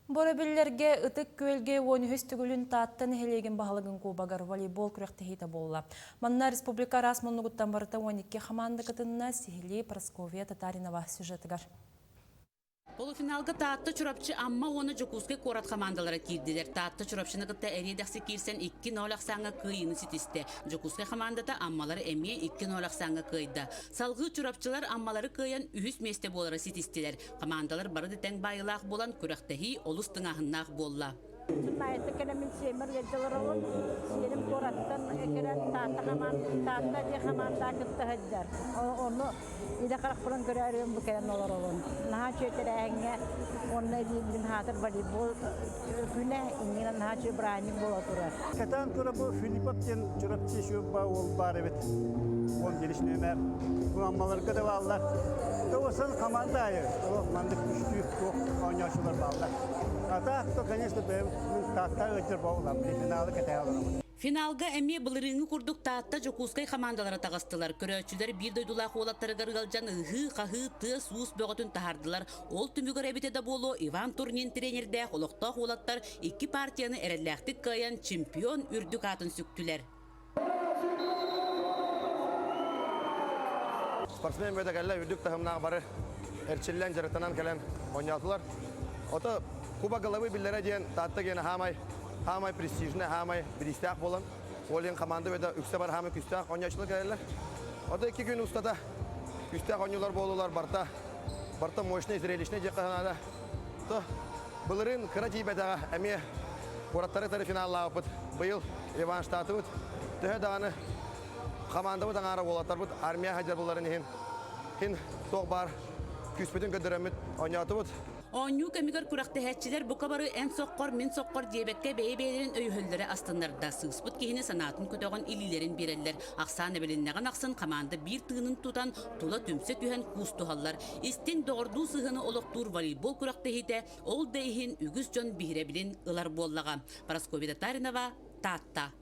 Бу өрөбүллэргэ Ытык Күөлгэ 13 төгүлүн Таатта нэһилиэгин баһылыгын кубогар волейбол күрэхтэһиитэ буолла. Манна республика араас муннугуттан барыта 12 хамаанда кытынна, сиһилии Прасковья Татаринова сюжетыгар. Полуфиналга Таатта, Чурапчы, Амма уонна Дьокуускай куорат хамаандалара киирдилэр. Таатта Чурапчыны кытта эриэ-дэхси киирсэн 2-0 ахсааҥҥа кыайыыны ситистэ. Дьокуускай хамаандата Аммалары эмиэ 2-0 ахсааҥҥа кыайда. Салгыы Чурапчылар Аммалары кыайан үһүс миэстэ буолары ситистилэр. Хамаандалар бары да тэҥ баайыылаах буолан, күрэхтэһии олус тыҥааһыннаах буолла. Суннаайыттан кэлэммин сиэммэр ыалдьаларобун. Сиэним куораттан кэлэн Таатта хамаан Таатта диэн хамаандаа кытта сылдьар. Ону илэ харахпынан көрөөрүм бу кэлэн олоробун. Наһаа үчүгэй тэрээһиҥҥэ уонна илиибин хаатыр волейбол күнэ иннинэ наһаа үчүгэй бырааһынньык буола турар. Кэтээн тура бу Филиппов диэн Чурапчы Шүөбба уол баар эбит. Уон биирис нүөмэр. Бу Аммаларга да бааллар. Тоҕусан команда аайы маннык үстүү туох оонньооччулар бааллар. А так то, конечно, бэйэм Таатта ыалдьар буолам. Финалы кэтэһэ олоробут. Финалга эмиэ былырыыҥҥы курдук Таатта, Дьокуускай хамаандалара таҕыстылар. Көрөөччүлэр биир дойдулаах уолаттарыгар ыалдьан ыһыы-хаһыы, тыас-уус бөҕөтүн таһаардылар. Ол түмүгэр эбитэ да буолуо, Иван Турнин тренердээх олохтоох уолаттар икки партияны эрэллээхтик кыайан чемпион үрдүк аатын сүктүлэр. Спортсмен бөтө кэллэ, үрдүк таһымнаах бары эрчиллэн, дьарыктанан кэлэн оонньоотулар. Ото Куба головы биллэрэ диэн Таатта гиэнэ хаамай, хаамай престижнэй, хаамай бириистээх буолан, ол команда бөтө үксэ бар хаамай күүстээх оонньооччулар кэлэллэр. Ото икки күн устата күүстээх оонньуулар буолулар барта, барта мощный, зрелищный диэххэ санаада. То Былырыын кыра тиийбэтэҕэ эмиэ куораттары кытары финаллаабыппыт. Быйыл реванштаатыбыт. Төһө даҕаны хамаандабыт аҥаара уолаттарбыт армия сылдьар иһин иһин туох баар күүспүтүн көрдөрөммүт оонньоотубут. Оонньуу кэмигэр күрэхтэһээччилэр бука бары эн соххор, мин соххор диэбэккэ бэйэ-бэйэлэрин өйөһөллөрө астыннарда. Сыыспыт киһини санаатын көтөҕөн илиилэрин биэрэллэр. Ахсаан эбилиннэҕин ахсын хамаанда биир тыынын тутан, тула түмсэ түһэн куустуһаллар. Истиҥ доҕордуу сыһыаны олохтуур волейбол күрэхтэһиитэ ол да иһин үгүс дьон биһирэбилин ылар буоллаҕа. Парасковья Татаринова, Таатта.